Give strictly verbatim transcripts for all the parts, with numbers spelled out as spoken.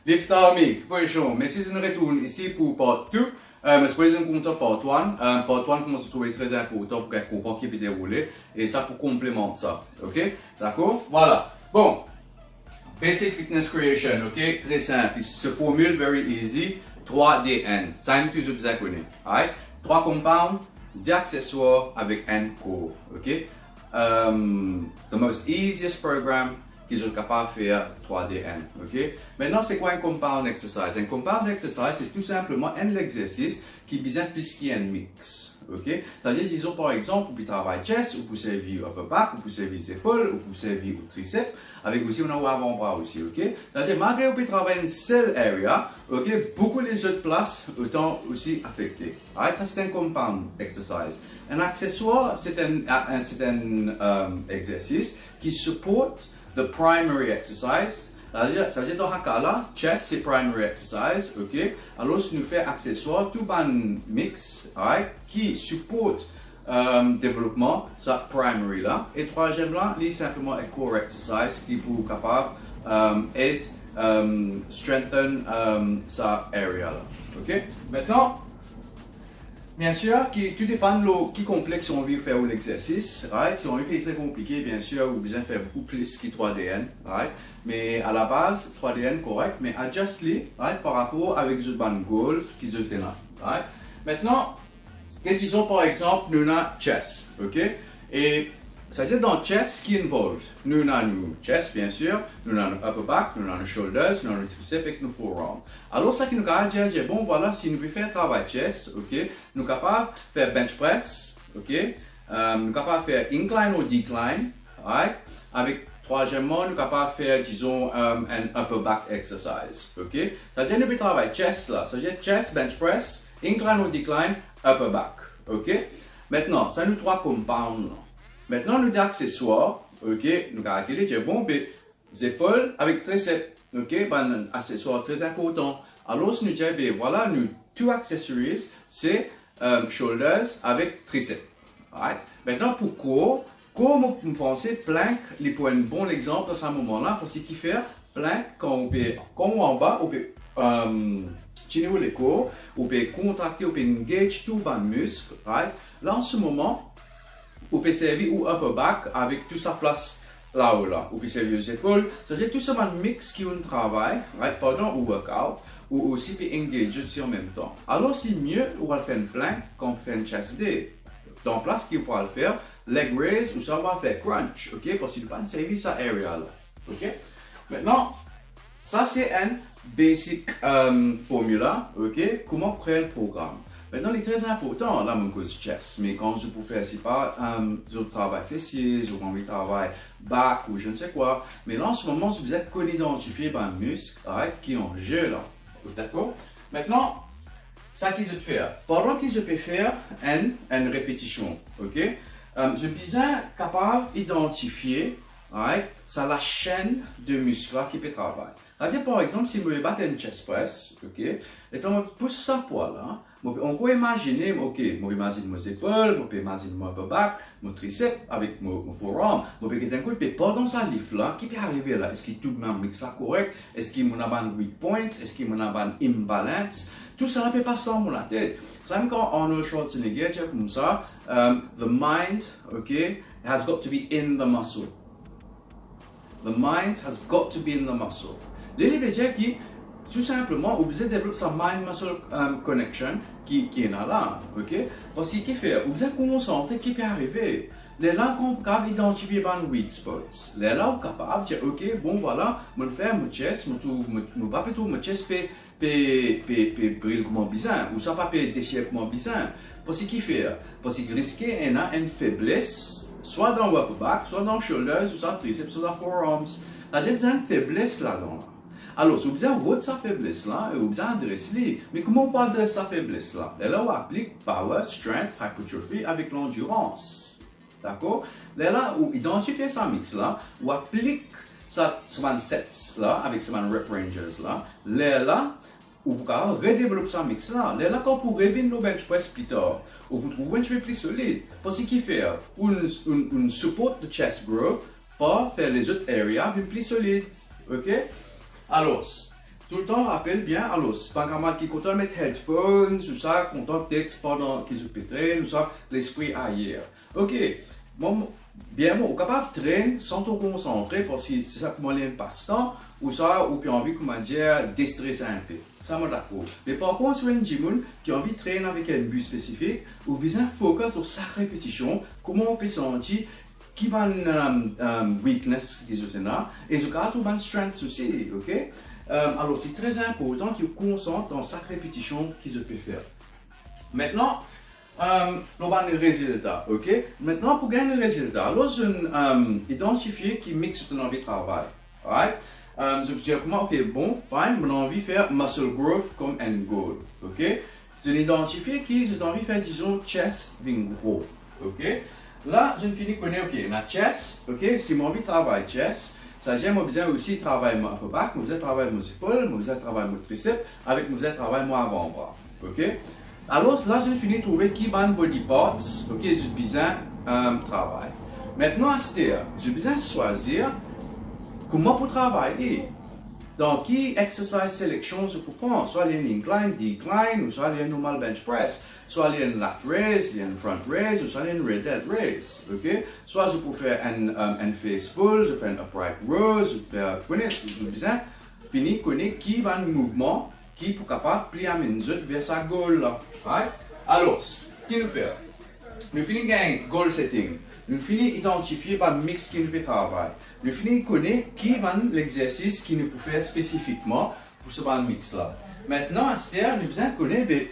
Lift Army, bonzour, mesi zot inn retourn isi pou part two. Euh, mo sipoze zot inn kontan part one. Euh, part one, kouma zot trouve li tre inportan pou gagn konpran ki pe deroule, e sa pou konplemant sa. Ok? Dakor? Vwala. Bon. Basic fitness creation, ok? Tre sinp. Se formil, very easy. Twa D N. Sa enn ki zot bizin kone. Alright? Twa compound, de akseswar avek enn core, ok? Um, the most easiest program ki zot kapav fer twa D N, ok? Aster, se kwa enn compound exercise? Enn compound exercise, se tou sinpleman enn lexersis ki bizin plis ki enn miks, ok? Savedir, dizon, par exanp, ou pe travay chest, ou pou servi upper back, ou pou servi zepol, ou pou servi ou trisep, avek osi ou ena ou avanbra osi, ok? Savedir, malgre ou pe travay enn sel area, ok, boukou lezot plas otan osi afekte. Alright, sa se enn compound exercise. Enn akseswar, se enn, enn, se enn, um, exersis ki support the primary exercise. Savedir, savedir dan sa ka la, chest se primary exercise, ok? Alor, nou fer akseswar, tou bann miks, alright, ki support, um, devlopman sa primary la. E trwaziem la, li sinpleman enn core exercise ki pou kapav, um, ed, um, strengthen, um, sa area la. Ok? Aster, biensir, ki tou depann lor ki konpleks ou anvi fer ou lexersis, right? Si ou anvi fer li tre konplike, biensir, ou bizin fer boukou plis ki twa D N, right? Me alabaz, twa D N korek, me adjust li, right, par rapor avek zot bann goals ki zot ena, right? Aster, e dizon, par exanp, nou ena chest, ok? E savedir dan chest ki involved? Nou ena nou chest, biensir, nou ena nou upper back, nou ena nou shoulders, nou ena nou trisep ek nou forearm. Alor, sa ki nou kapav dir, dir, bon, vwala, si nou pe fer travay chest, ok, nou kapav fer bench press, ok, um, nou kapav fer incline ou decline, right? Avek trwaziem la, nou kapav fer, dizon, um, enn upper back exercise, ok? Savedir nou pe travay chest la, savedir chest, bench press, incline ou decline, upper back, ok? Aster, sa nou trwa compound la. Aster, nou de akseswar, ok? Nou kapav kalkile, dir, bon, be, zepol avek trisep, ok? Bann akseswar tre inportan. Alor, nou dir, be, vwala, nou two accessories, se, um, shoulders avek trisep. Alright? Aster, pou core, core, mo, mo panse plank, li pou enn bon lexanp dan sa moman la, parski kifer plank, kan ou pe, kan ou anba, ou pe, um, tini ou lekor, ou pe kontrakte, ou pe engage tou bann misk, right? La, an se moman, ou pe servi ou upper back avek tou sa plas lao la. Ou pe servi ou zepol, savedir tou sa bann miks ki ou travay, right, pandan ou workout, ou osi pe engage zot an mem tan. Alor, li mie ou al fer enn plank kan ou fer enn chest day. Dan plas ki ou pou al fer leg raise, ouswa ou al fer crunch, ok? Parski li pa servi sa area la, ok? Aster, sa se enn basic, um, formula, ok? Kouma pou kree enn program. Aster, li tre inportan, la, mo koz chest, me kan zot pou fer, sepa, um, zot travay fesie, zot anvi travay back ou je ne sais quoi, me la, an se moman, zot bizin konn idantifie bann misk, right, ki an ze la. Dakor? Aster, sa ki zot fer, pandan ki zot pe fer enn, enn repetision, ok? Um, zot bizin kapav idantifie, right, sa lasenn de misk la ki pe travay. Savedir, par exanp, si mo pe bat enn chest press, ok, letan mo pous sa pwa la, mo pe ankor imazine, ok, mo pe imazine mo zepol, mo pe imazine mo upper back, mo trisep avek mo, mo forearm, mo pe get enn kou, pe pandan sa lift la, ki pe arive la? Eski tou bann miks la korek? Eski mo ena bann weak points? Eski mo ena bann imbalance? Tou sa la pe pas dan mo latet. Samem kan Arnold Schwarzenegger dir koumsa, um, the mind, ok, has got to be in the muscle. The mind has got to be in the muscle. Li, li ve dir ki, tou sinpleman, ou bizin devlop sa mind-muscle, um, connection ki, ki ena la, ok? Parski kifer, ou bizin konsantre ki pe arive. Lerla, kan ou kapav idantifie bann weak spots, lerla ou kapav dir, ok, bon, vwala, mo fer mo chest, mo tou, mo, mo pa pe trouv mo chest pe pe, pe, pe bril kouma bizin, ou sa pa pe desir kouma bizin. Parski kifer? Parski riske ena enn febles, swa dan upper back, swa dan shoulders, swa trisep, swa dan forearms. Savedir bizin enn febles ladan la. Alor, si ou bizin rod sa febles la, e ou bizin adres li. Me kouma ou pou adres sa febles la? Lerla ou aplik power, strength, hypertrophy avek landurans. Dakor? Lerla ou idantifie sa miks la, ou aplik sa, sa bann sets la, avek sa bann rep ranges la, lerla ou pou kapav redevlop sa miks la. Lerla kan ou pou revinn lor bench press plitar, ou pou trouv ou enn tipe pli solid. Parski kifer? Ou, ou, ou support the chest growth par fer lezot area vinn pli solid. Ok? Alor, Toultan rapel bien, alor, bann kamarad ki kontan met headphones, ou sa, kontan text pandan ki zot pe train, ou sa, lespri ayer. Ok, bon, bien bon, ou kapav train san tro konsantre, parski se sa kouma li enn pastan, ou sa, ou pe anvi, koumadir, destresir enpe. Sa mo dakor. Me par kont, si ou enn dimoun ki anvi train avek enn bi spesifik, ou bizin focus lor sak repetision, kouma ou pe santi, ki bann, um, um, weakness ki zot ena, e zot kapav trouv bann strengths osi, ok? Um, alor, se tre inportan ki ou konsant dan sak repetision ki zot pe fer. Mintnan, um, nou bann rezilta, ok? Mintnan, pou gagn rezilta, alor, zot, um, idantifie ki mix zot anvi travay, right? Um, zot dir kouma, ok, bon, fine, mo anvi fer muscle growth kom enn goal, ok? Zot idantifie ki zot anvi fer, dizon, chest vinn gro, ok? La, zot fini kone, ok, ena chest, ok? Si mo anvi travay chest, savedir mo bizin osi travay mo upper back, mo bizin travay mo zepol, mo bizin travay mo trisep, avek mo bizin travay mo avanbra, ok? Alor, la, zot fini trouve ki bann body parts, ok, zot bizin, um, travay. Mintnan, aster, zot bizin swazir kouma pou travay li. Dan ki exercise selection zot pou pran, swa li enn incline, decline, ou swa li enn normal bench press, swa li enn lat raise, li enn front raise, ou swa li enn rear delt raise, ok? Swa zot pou fer enn, um, enn face pull, zot fer enn upright row, zot fer, kone, zot bizin fini kone ki bann mouvman ki pou kapav pli amenn zot ver sa goal la. Right? Alor, ki nou fer? Nou fini gagn goal setting. Nou fini idantifie bann mix ki nou pe travay. Nou fini kone ki bann lexersis ki nou pou fer spesifikman pou sa bann mix la. Mintnan, aster, nou bizin kone, be,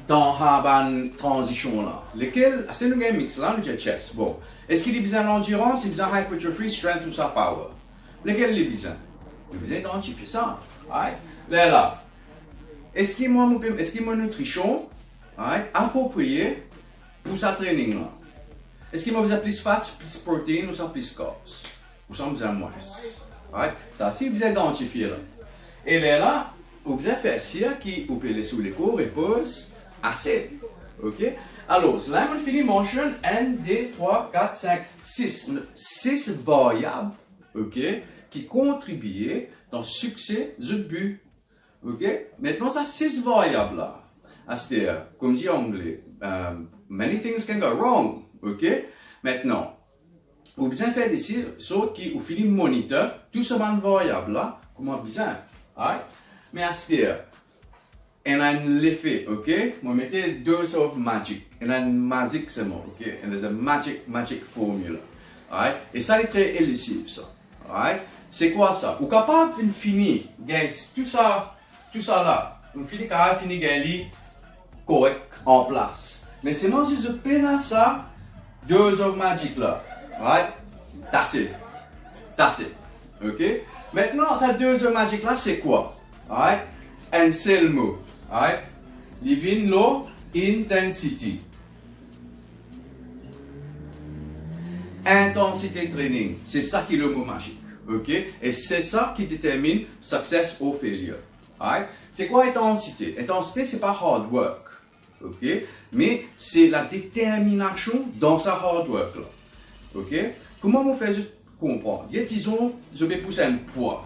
dan sa bann transition la, lekel, aster nou gagn mix la, nou dir chest. Bon, eski li bizin landirans, li bizin hypertrophy, strength ou sa power? Lekel li bizin? Li bizin idantifie sa, right? Lerla, eski mwa, mo pe, eski mo nitrision, right, apropriye pou sa training la? Eski mo bizin plis fats, plis protein, ou sa plis carbs? Ou sa bizin mwins, right? Sa si bizin idantifie la. E lerla, ou bizin fer sir ki ou pe les ou lekor repoz ase, ok? Alor, la mo fini mention enn, de, trwa, kat, sink, sis, sis varyab, ok, ki kontribie dan sikse zot bi, ok? Mintnan, sa sis varyab la, aster, kouma dir Angle, um, many things can go wrong, ok? Mintnan, ou bizin fer desir sort ki ou fini monitor tou sa bann varyab la kouma bizin, right? Me aster, ena enn lefe, ok? Mo mete dose of magic. Ena enn mazik selman, ok? And there's a magic, magic formula, right? E sa, li tre elusive, sa, right? Se kwa sa? Ou kapav vinn fini gagn tou sa, tou sa la, ou fini kapav fini gagn li korek, an plas. Me selman si zot pena sa dose of magic la, right? That's it. That's it. Ok? Mintnan, sa dose of magic la, se kwa? Right? Enn sel mo. Right? Li vinn lor intensity. Intansite training, se sa ki le mo mazik, ok? E se sa ki determine success or failure, right? Se kwa intansite? Intansite, se pa hard work, ok? Me se la determinasion dan sa hard work la, ok? Kouma mo fer zot konpran? Ye, dizon, zot pe pous enn pwa,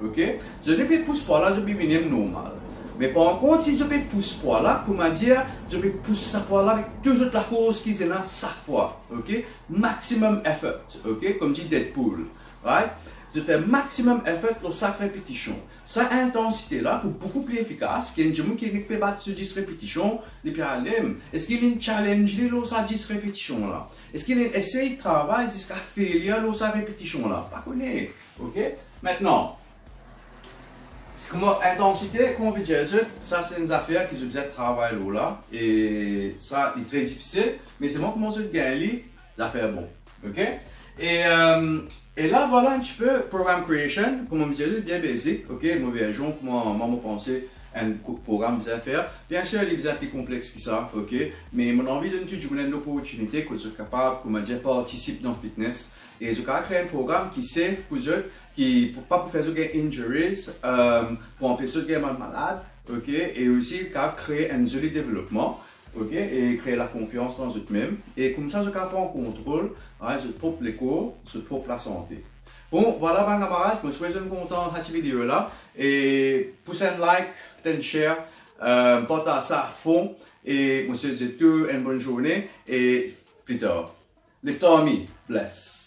ok? Zot pe pous pwa la, zot pe vinn normal. Me par kont, si zot pe pous pwa la, kouma dir, zot pe pous sa pwa la avek tou zot lafors ki zot ena sak fwa, ok? Maximum effort, ok? Kouma dir Deadpool, right? Zot fer maximum effort lor sak repetision. Sa intansite la pou boukou pli efikas ki enn dimoun ki nek pe bat sou dis repetision, li pe ale. Eski li challenge li lor sa dis repetision la? Eski li esey travay ziska failure lor sa repetision la? Pa kone, ok? Mintnan, kouma intansite, kouma mo pe dir zot, sa se enn zafer ki zot bizin travay lor la, e sa, li tre difisil, me selman kouma zot gagn li, zafer bon, ok? E, euh, e la, vwala enn tipe program creation, kouma mo dir zot, bien basic, ok? Mo version, kouma mwa mo panse enn ko-, program bizin fer. Biensir, li bizin pli konplex ki sa, ok? Me mo anvi donn tou dimoun enn loportinite kot zot kapav, kouma dir, partisip dan fitness. E zot kapav kree enn program ki safe pou zot, ki pou, pa pou fer zot gagn injuries, euh, pou anpes zot gagn mal-, malad, ok? E osi, kapav kree enn zoli devlopman, ok? E kree lakonfians dan zot mem. E koumsa, zot kapav pran kontrol, right, zot prop lekor, zot prop lasante. Bon, vwala bann kamarad, mo swete zot kontan sa ti video la. E pous enn like, pous enn share, euh, partaz sa fon. E mo swete zot tou enn bonn zourne. E pli tar. Lift Army, bless.